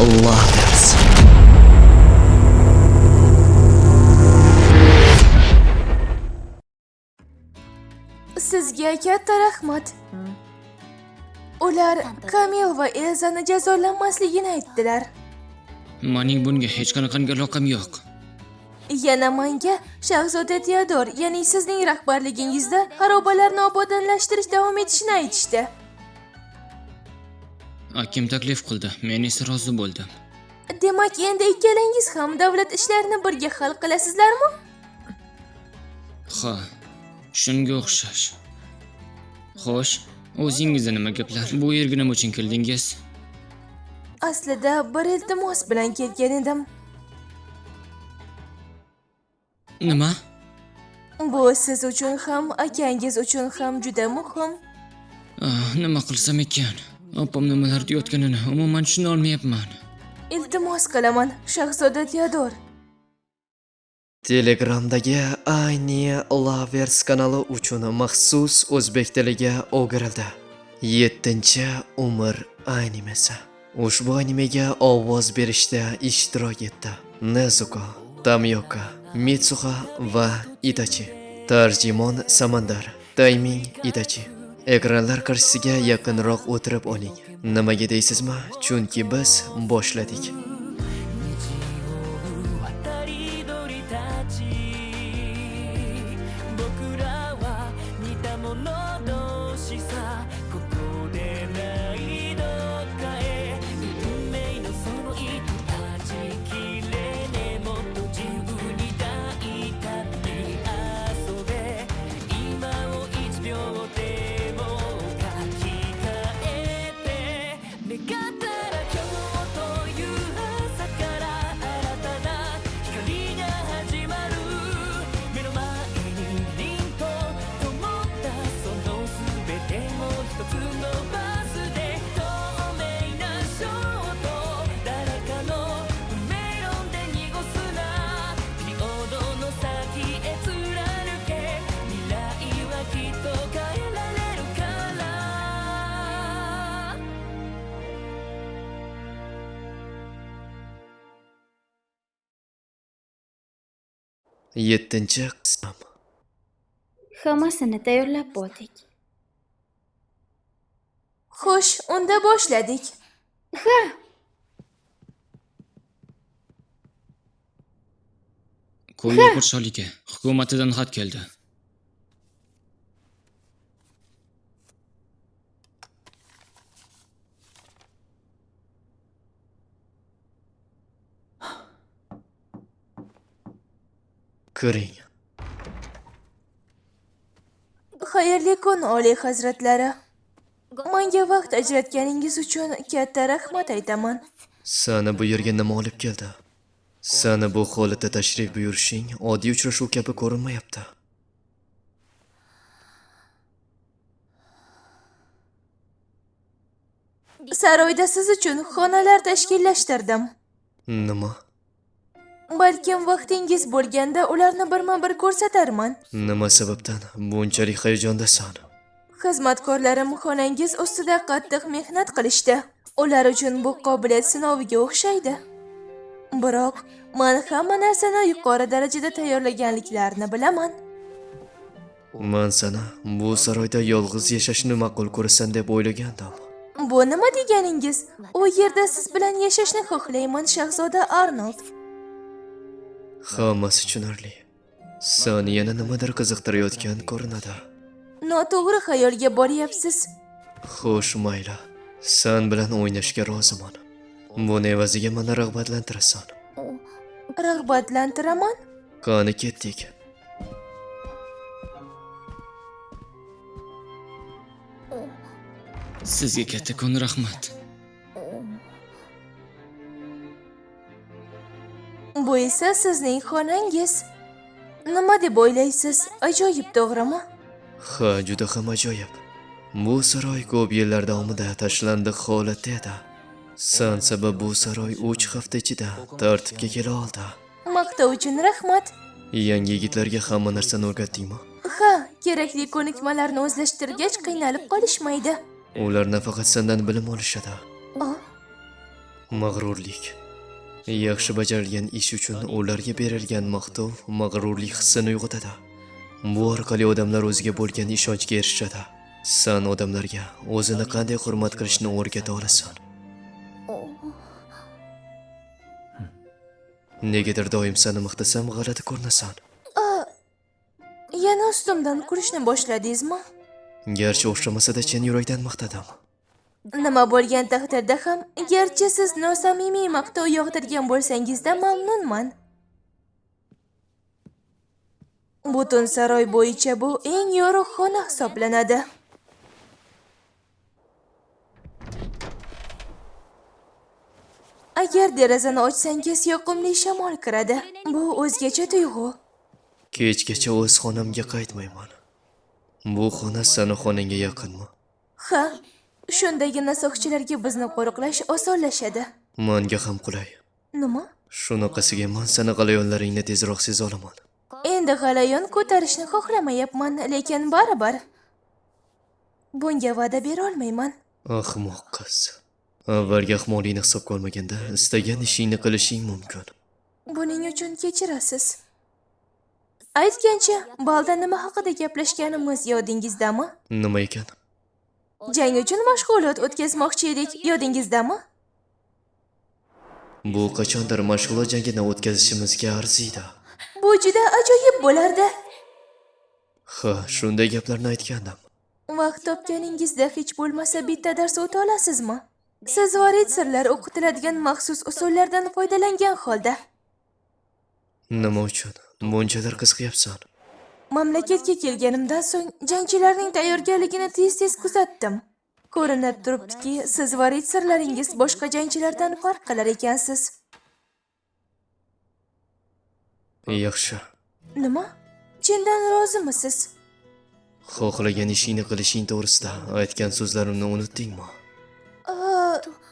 Lovers. Sizga katta rahmat. Ular Kamil va Elzani jazolanmasligini aytdilar. Mening bunga hech qanaqangi aloqam yo'q. Yana menga Shahzoda Teodor, ya'ni sizning rahbarligingizda xarobalarni obodonlashtirish davom etishini aytishdi. Akim taklif qildi, men esa rozi bo'ldim. Demak, endi ikkalangiz ham davlat ishlarini birga hal qilasizlarmi? Ha, shunga o'xshash. Xo'sh, o'zingizda nima gaplar? Bu yerga nima uchun keldingiz? Aslida bir iltimos bilan kelgan edim. Nima? Bu siz uchun ham, akangiz uchun ham juda muhim. Ah, nima qilsam ekan? Opam nimalar deyotganini umuman tushuna olmayapman. Iltimos qilaman, Shahzoda Teodor. Telegramdagi Ayni Lovers kanali uchun maxsus o'zbek tiliga o'girildi. 7-umr animesi. Ushbu animega ovoz berishda ishtirok etdi. Nezuko, Tamioka, Mitsuha va Itachi. Tarjimon Samandar, Tayming Itachi. Ekranlar qarshisiga yaqinroq o'tirib oling. Nimaga deysizmi? Chunki biz boshladik. 渡り鳥たち僕らは似た者同士さここでないどっかへ運命のその糸断ち切れねもっと自由に大胆に遊べ今を一秒でも書き換えて願ったら今日という朝から新たな光が始まる目の前に凛と灯ったその全てを一つのバスで透明なショート誰かの運命論で濁すなピリオドの先へ貫け未来はきっと変えられるから 7-qism. Hammasini tayyorlab bo'ldik. Xo'sh, unda boshladik. Ha, Ko'yi podshohligi hukumatidan xat keldi. Kiring. Xayrli kun, oliy hazratlari. Menga vaqt ajratganingiz uchun katta rahmat aytaman. Sani bu yerga nima olib keldi? Sani bu holatda tashrif buyurishing oddiy uchrashuv kabi ko'rinmayapti. Saroyda siz uchun xonalar tashkillashtirdim. Nima? Balkim vaqtingiz bo'lganda ularni birma-bir ko'rsatarman. Nima sababdan bunchalik hayajondasan? Xizmatkorlarim xonangiz ustida qattiq mehnat qilishdi. Ular uchun bu qobiliyat sinoviga o'xshaydi. Biroq men hamma narsani yuqori darajada tayyorlaganliklarini bilaman. Man sani bu saroyda yolg'iz yashashni ma'qul ko'rasan deb o'ylagandim. Bu nima deganingiz? U yerda siz bilan yashashni xohlayman, Shahzoda Arnold. Hammasi tushunarli. Sani yana nimadir qiziqtirayotgan ko'rinadi. Noto'g'ri xayolga boryapsiz. Xo'sh, mayli. San bilan o'ynashga roziman. Buni evaziga meni rag'batlantirasan. Rag'batlantiraman? Qani ketdik. Sizga kattakon rahmat. Bu esa sizning xonangiz. Nima deb o'ylaysiz? Ajoyib, to'g'rimi? Ha, juda ham ajoyib. Bu saroy ko'p yillar davomida tashlandiq holatda edi. San sabab bu saroy 3 hafta ichida tartibga kela oldi. Maqtov uchun rahmat. Yangi yigitlarga hamma narsani o'rgatdingmi? Ha, kerakli ko'nikmalarni o'zlashtirgach qiynalib qolishmaydi. Ular nafaqat sendan bilim olishadi. Ah, Mag'rurlik. Yaxshi bajarilgan ish uchun ularga berilgan maqtov mag'rurlik hissini uyg'otadi. Bu orqali odamlar o'ziga bo'lgan ishonchga erishadi. San odamlarga o'zini qanday hurmat qilishni o'rgata olasan. Negadir doim seni maqtasam g'alati ko'rinasan. Yana ustimdan kulishni boshladingizmi? Garchi o'xshamasa-da chin yurakdan maqtadim. Nima bo'lgan taqdirda ham, garchi siz nosamimiy maqtov yog'dirgan bo'lsangizda mamnunman. Butun saroy bo'yicha bu eng yorug' xona hisoblanadi. Agar derazani ochsangiz, yoqimli shamol kiradi. Bu o'zgacha tuyg'u. Kechgacha o'z xonamga qaytmayman. Bu xona sani xonangga yaqinmi? Ha, shundagina soqchilarga bizni qo'riqlash osonlashadi. Manga ham qulay. Nima? Shunaqasiga man sani g'alayonlaringni tezroq seza olaman. Endi g'alayon ko'tarishni xohlamayapman, lekin baribir bunga va'da bera olmayman. Ahmoq qiz. Avvalgi ahmoqlikni hisobga olmaganda istagan ishingni qilishing mumkin. Buning uchun kechirasiz. Aytgancha, balda nima haqida gaplashganimiz yodingizdami? Nima ekan? Jang uchun mashg'ulot o'tkazmoqchi edik, yodingizdami? Bu qachondir mashg'ulot jangini o'tkazishimizga arziydi. Bu juda ajoyib bo'lardi. Ha, shunday gaplarni aytgandim. Vaqt topganingizda hech bo'lmasa bitta dars o'ta olasizmi? Siz va ritsarlar o'qitiladigan maxsus usullardan foydalangan holda. Nima uchun bunchalar qiziqyapsan? Mamlakatga kelganimdan so'ng jangchilarning tayyorgarligini tez-tez kuzatdim. Ko'rinib turibdiki, siz va ritsarlaringiz boshqa jangchilardan farq qilar ekansiz. Yaxshi. Nima? Chindan rozimisiz? Xohlagan ishingni qilishing to'g'risida aytgan so'zlarimni unutdingmi?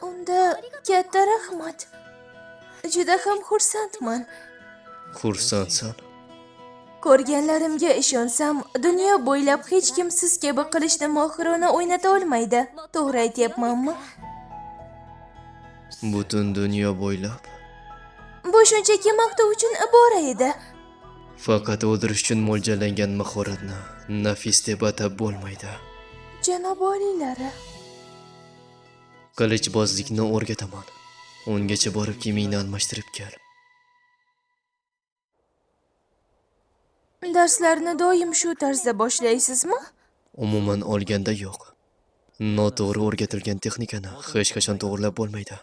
Unda katta rahmat. Juda ham xursandman. Xursandsan? Ko'rganlarimga ishonsam, dunyo bo'ylab hech kim siz kabi qilichni mohirona o'ynata olmaydi. To'g'ri aytyapmanmi? Butun dunyo bo'ylab Bu shunchaki maqtov uchun ibora edi. faqat o'ldirish uchun mo'ljallangan mahoratni nafis deb atab bo'lmaydi. Janob oliylari, Qilichbozlikni o'rgataman. Ungacha borib kiyimingni almashtirib kel. Darslarni doim shu tarzda boshlaysizmi? Umuman olganda yo'q. Noto'g'ri o'rgatilgan texnikani hech qachon to'g'rilab bo'lmaydi.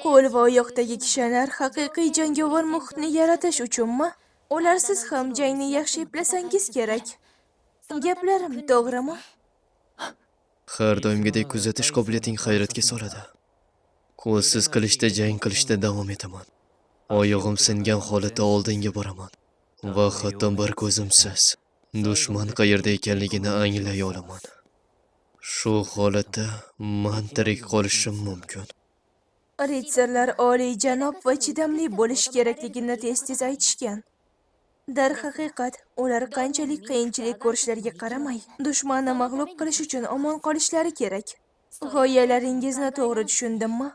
Qo'l va oyoqdagi kishanlar haqiqiy jangovar muhitni yaratish uchunmi? Ularsiz ham jangni yaxshi eplasangiz kerak. Gaplarim to'g'rimi? Har doimgidek kuzatish qobiliyating hayratga soladi. Qo'lsiz qilichda jang qilishda davom etaman. Oyog'im singan holatda oldinga boraman va hatto bir ko'zimsiz dushman qayerda ekanligini anglay olaman. Shu holatda man tirik qolishim mumkin. Ritsarlar oliyjanob va chidamli bo'lish kerakligini tez-tez aytishgan. Darhaqiqat, ular qanchalik qiyinchilik ko'rishlariga qaramay, dushmanni mag'lub qilish uchun omon qolishlari kerak. G'oyalaringizni to'g'ri tushundimmi?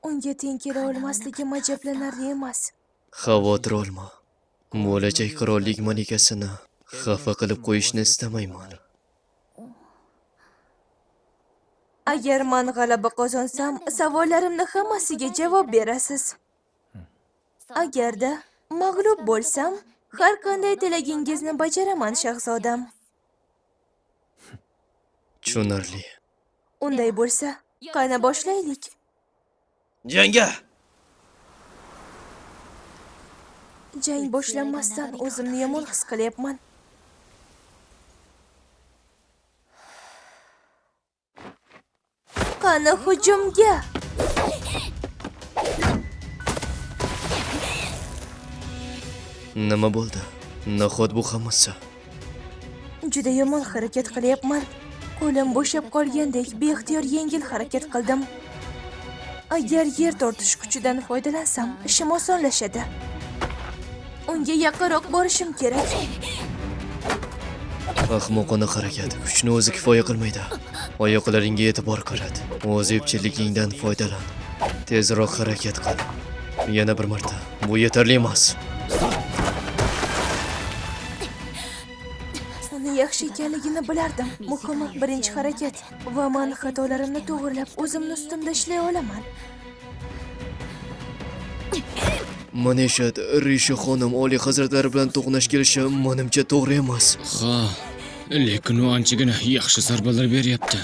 Unga teng kela olmasligim ajablanarli emas. Xavotir olma. Bo'lajak qirollik malikasini xafa qilib qo'yishni istamayman. Agar man g'alaba qozonsam, savollarimni hammasiga javob berasiz. Agarda mag'lub bo'lsam, har qanday tilagingizni bajaraman, shahzodam. Tushunarli. Unday bo'lsa, qani boshlaylik. Jangga! Jang boshlanmasdan o'zimni yomon his qilyapman. Qani hujumga! Nima bo'ldi? Nahot bu hammasi? Juda yomon harakat qilyapman. Qo'lim bo'shab qolgandek beixtiyor yengil harakat qildim. Agar yer tortish kuchidan foydalansam, ishim osonlashadi. Unga yaqinroq borishim kerak. Ahmoqona harakat. Kuchni o'zi kifoya qilmaydi. Oyoqlaringga e'tibor qarat. O'z epchilligingdan foydalan. Tezroq harakat qil. Yana bir marta. Bu yetarli emas. Uni yaxshi ekanligini bilardim. Muhimi birinchi harakat va man xatolarimni to'g'rilab o'zimni ustimda ishlay olaman. Manishat, Rishi xonim oliy hazratlari bilan to'qnash kelishi menimcha to'g'ri emas. Ha, lekin u anchagina yaxshi zarbalar beryapti.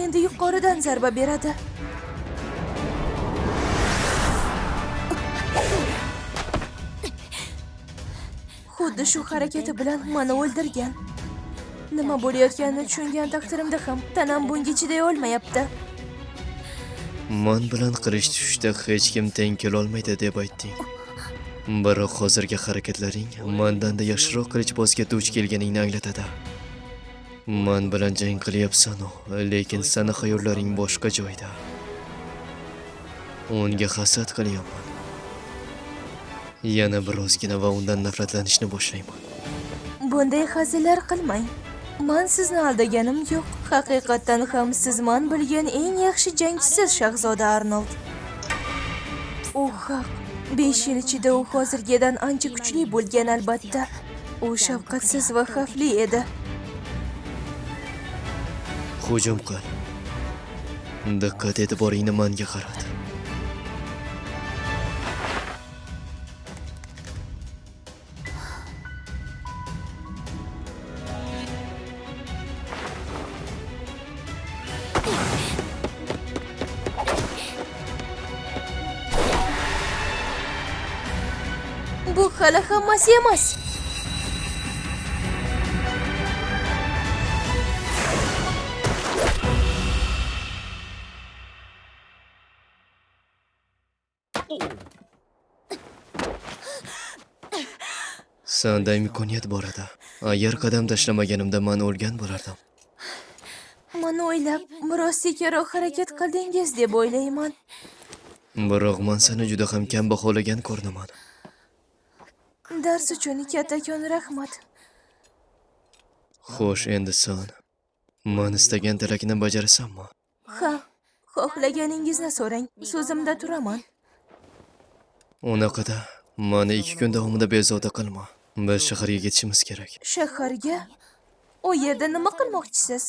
Endi yuqoridan zarba beradi. Xuddi shu harakati bilan meni o'ldirgan. Nima bo'layotganini tushungan taqdirimda ham tanam bunga chiday olmayapti. Man bilan qilich tushishda hech kim teng kelolmaydi deb aytding. Biroq hozirgi harakatlaring mandanda yaxshiroq qilichbozga duch kelganingni anglatadi. Man bilan jang qilyapsan-u, lekin sani xayollaring boshqa joyda. Unga hasad qilyapman. Yana birozgina va undan nafratlanishni boshlayman. Bunday hazillar qilmang. Man sizni aldaganim yo'q. Haqiqatdan ham siz man bilgan eng yaxshi jangchisiz, Shahzoda Arnold. U haq. 5 yil ichida u hozirgidan ancha kuchli bo'lgan albatta. U shafqatsiz va xavfli edi. Hujum qil. Diqqat e'tiboringni manga qarat. Bu hali hammasi emas. Sanda imkoniyat bor edi. Agar qadam tashlamaganimda man o'lgan bo'lardim. Mani o'ylab, biroz sekinroq harakat qildingiz deb o'ylayman. Biroq man seni juda ham kam baholagan ko'rinaman. Dars uchun kattakon rahmat. Xo'sh, endi sen man istagan tilakni bajarasanmi? Ha, xohlaganingizni so'rang. So'zimda turaman. Unaqada mani 2 kun davomida bezovta qilma. Biz shaharga ketishimiz kerak. Shaharga? U yerda nima qilmoqchisiz?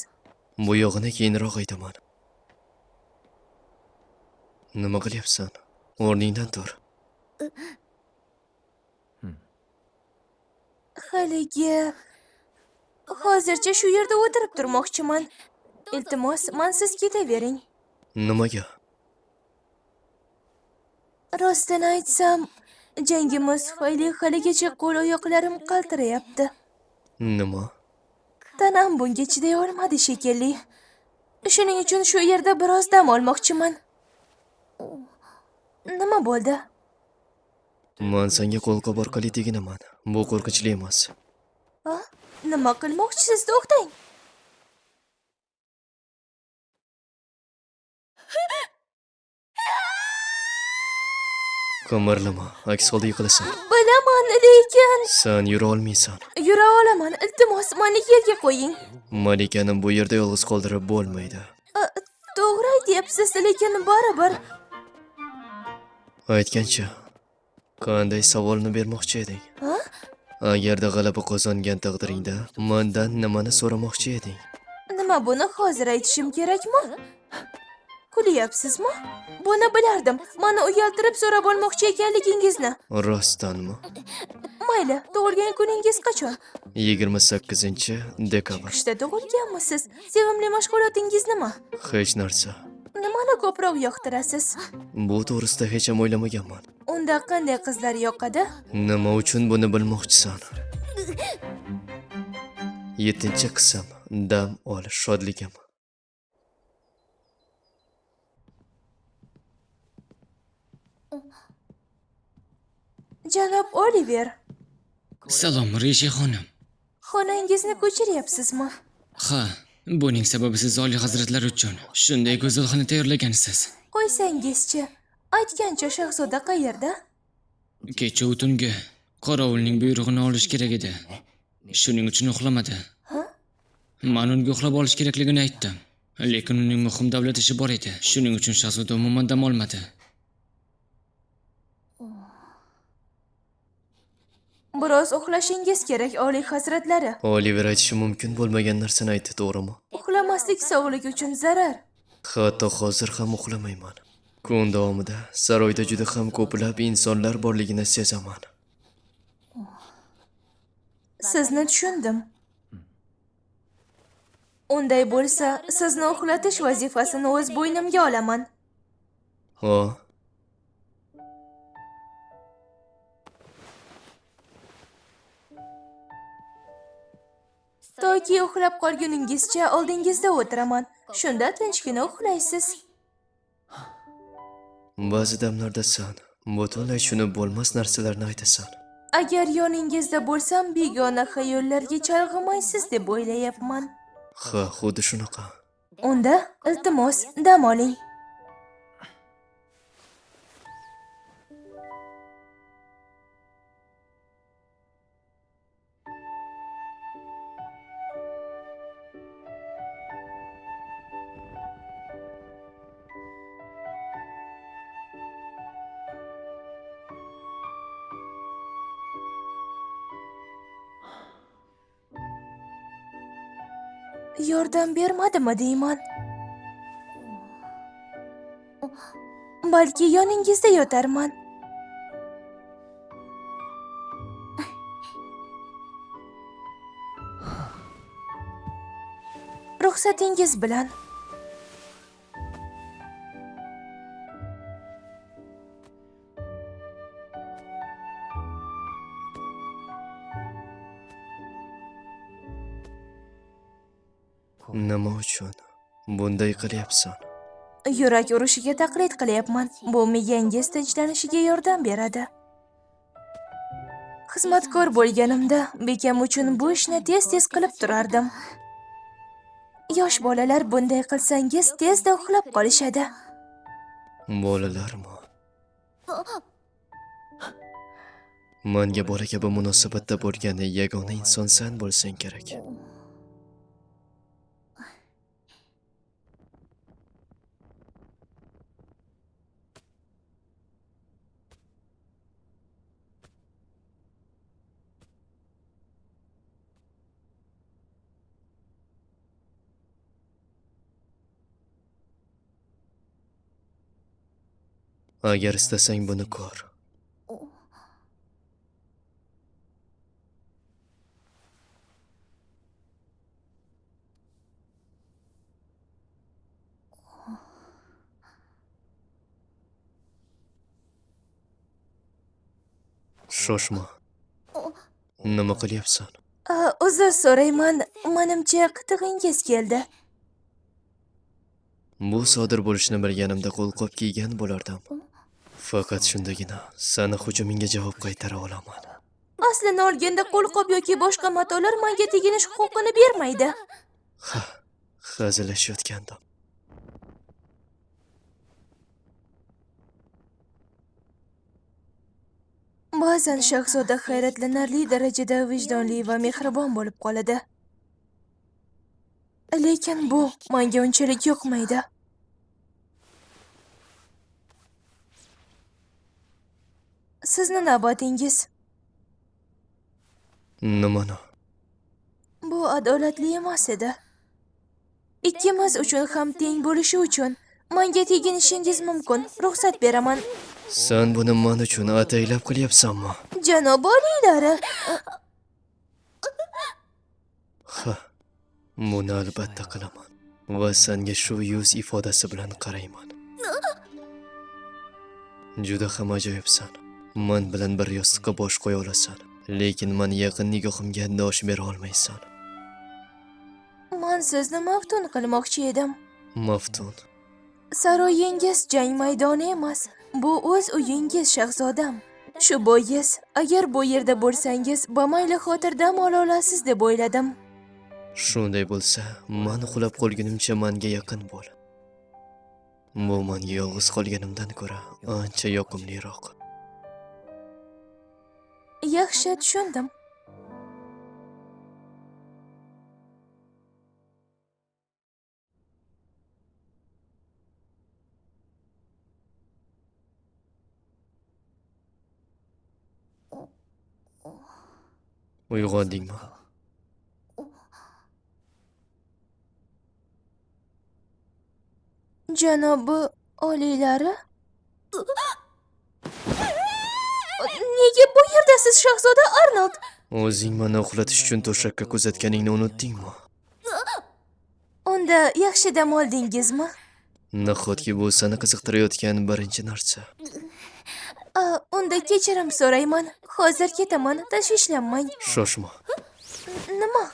Bu yog'ini keyinroq aytaman. Nima qilyapsan? O'rningdan tur. Haligi hozircha shu yerda o'tirib turmoqchiman. Iltimos, mansiz ketavering. Nimaga? Rostini aytsam, jangimiz tufayli haligacha qo'l-oyoqlarim qaltirayapti. Nima? Tanam bunga chiday olmadi shekilli. Shuning uchun shu yerda biroz dam olmoqchiman. Nima bo'ldi? Man senga qo'lqop orqali teginaman. Bu qo'rqinchli emas. A? Nima qilmoqchisiz? To'xtang. Qimirlama, aks holda yiqilasan. Bilaman, lekin Sen yura olmaysan. yura olaman. Iltimos, meni yerga qo'ying. Malikani bu yerda yolg'iz qoldirib bo'lmaydi. To'g'ri aytyapsiz, lekin baribir Aytgancha, qanday savolni bermoqchi eding? Ha? Agarda g'alaba qozongan taqdiringda mandan nimani so'ramoqchi eding? Nima buni hozir aytishim kerakmi? Kulyapsizmi? Buni bilardim. Meni uyaltirib so'rab olmoqchi ekanligingizni. Rostdanmi? Mayli, tug'ilgan kuningiz qachon? 28 dekabr. Qishda tug'ilganmisiz? Sevimli mashg'ulotingiz nima? Hech narsa. Nimani ko'proq yoqtirasiz? Bu to'g'risida hech ham o'ylamaganman. Unda qanday qizlar yoqadi? Nima uchun buni bilmoqchisan? 7-qism. Dam ol, shodligim. Janob Oliver, Salom, Rishi xonim. xonangizni ko'chiryapsizmi? Ha, buning sababi siz oliy hazratlar uchun shunday go'zal xona tayyorlagansiz. Qo'ysangizchi, aytgancha shahzoda qayerda? Kecha u tungi qorovulning buyrug'ini olish kerak edi. Shuning uchun uxlamadi. Man unga uxlab olish kerakligini aytdim. Lekin uning muhim davlat ishi bor edi. Shuning uchun shahzoda umuman dam olmadi. Biroz uxlashingiz kerak, oliy hazratlari. Oliver aytishi mumkin bo'lmagan narsani aytdi, to'g'rimi? Uxlamaslik sog'lik uchun zarar. Hatto hozir ham uxlamayman. Kun davomida saroyda juda ham ko'plab insonlar borligini sezaman. Sizni tushundim. Unday bo'lsa, sizni uxlatish vazifasini o'z bo'ynimga olaman. Ha? Toki uxlab qolguningizcha oldingizda o'tiraman. Shunda tinchgina uxlaysiz. Ba'zi damlarda san butunlay tushunib bo'lmas narsalarni aytasan. Agar yoningizda bo'lsam, begona xayollarga chalg'imaysiz deb o'ylayapman. Ha, xuddi shunaqa. Unda, iltimos, dam oling. Yordam bermadimi deyman. Balki yoningizda yotarman. Ruxsatingiz bilan. Nima uchun bunday qilyapsan? Yurak urishiga taqlid qilyapman. Bu miyangiz tinchlanishiga yordam beradi. Xizmatkor bo'lganimda bekam uchun bu ishni tez-tez qilib turardim. Yosh bolalar bunday qilsangiz tezda uxlab qolishadi. Bolalarmi? Manga bola kabi munosabatda bo'lgan yagona inson san bo'lsang kerak. Agar istasang buni ko'r. Shoshma. Nima qilyapsan? Uzr so'rayman, manimcha qitig'ingiz keldi. Bu sodir bo'lishini bilganimda qo'lqop kiygan bo'lardim. Faqat shundagina sani hujumingga javob qaytara olaman. Aslini olganda qo'lqop yoki boshqa matolar menga teginish huquqini bermaydi. Ha, hazillashayotgandim. Ba'zan shahzoda hayratlanarli darajada vijdonli va mehribon bo'lib qoladi. Lekin bu menga unchalik yoqmaydi. Sizni navbatingiz. Nimani? Bu adolatli emas edi. Ikkimiz uchun ham teng bo'lishi uchun menga teginishingiz mumkin. Ruxsat beraman. San buni men uchun ataylab qilyapsanmi? Janob oliylari. Ha, buni albatta qilaman va senga shu yuz ifodasi bilan qarayman. Juda ham ajoyibsan. Men bilan bir yostiqqa bosh qo'ya olasan, lekin men yaqin nigohimga dosh bera olmaysan. Men sizni maftun qilmoqchi edim. Maftun. Saroyingiz jang maydoni emas. Bu o'z uyingiz, shahzodam. Shu bois, agar bu yerda bo'lsangiz, bamayli xotir dam ola olasiz deb o'yladim. Shunday bo'lsa, men uxlab qolgunimcha menga yaqin bo'l. Bu menga yolg'iz qolganimdan ko'ra ancha yoqimliroq. Yaxshi, tushundim. Uyg'ondingmi? Janobi oliylari? Nega bu yerdasiz, shahzoda Arnold? O'zing meni uxlatish uchun to'shakka kuzatganingni unutdingmi? Unda yaxshi dam oldingizmi? Nahotki bu seni qiziqtirayotgan birinchi narsa? A, unda kechirim so'rayman. Hozir ketaman, tashvishlanmang. Shoshma. Nima?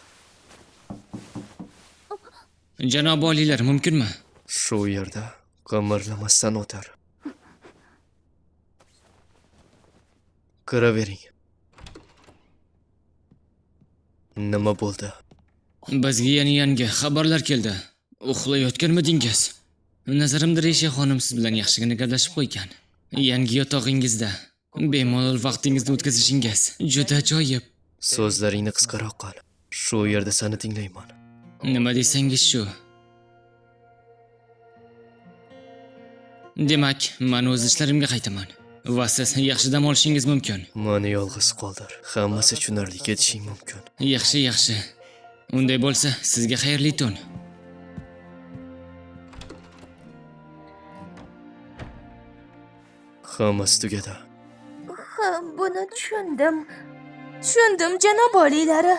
Janobi oliylar, mumkinmi? Shu yerda qimirlamasdan o'tir. Kiravering. Nima bo'ldi? Bizga yana yangi xabarlar keldi. Uxlayotganmidingiz? Nazarimda Resha xonim siz bilan yaxshigina gaplashib qo'ygan. Yangi yotog'ingizda bemalol vaqtingizni o'tkazishingiz juda ajoyib. So'zlaringni qisqaroq qil. Shu yerda seni tinglayman. Nima desangiz shu. Demak, men o'z ishlarimga qaytaman va siz yaxshi dam olishingiz mumkin. Meni yolg'iz qoldir. Hammasi tushunarli, ketishing mumkin. Yaxshi, yaxshi. Unday bo'lsa, sizga xayrli tun. Hammasi tugadi. Ha, buni tushundim. Tushundim, janob oliylari.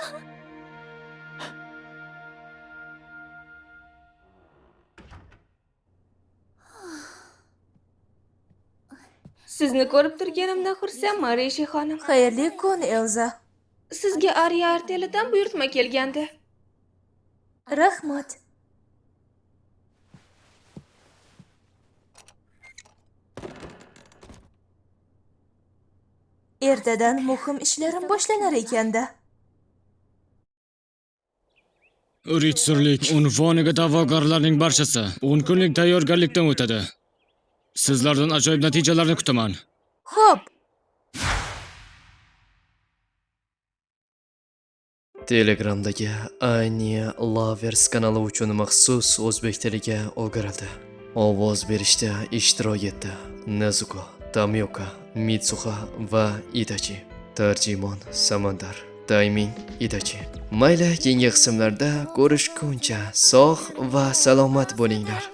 Sizni ko'rib turganimdan xursandman, Reshi xonim. Xayrli kun, Elza. Sizga Ariya artelidan buyurtma kelgandi. Rahmat. Ertadan muhim ishlarim boshlanar ekanda. Ritsarlik unvoniga da'vogarlarning barchasi 10 kunlik tayyorgarlikdan o'tadi. Sizlardan ajoyib natijalarni kutaman. Xo'p, Telegramdagi Anya Lovers kanali uchun maxsus o'zbek tiliga o'girildi. Ovoz berishda ishtirok etdi Nezuko, Tamioka, Mitsuha va Itachi. Tarjimon Samandar, Tayming Itachi. Mayli, keyingi qismlarda ko'rishguncha sog' va salomat bo'linglar.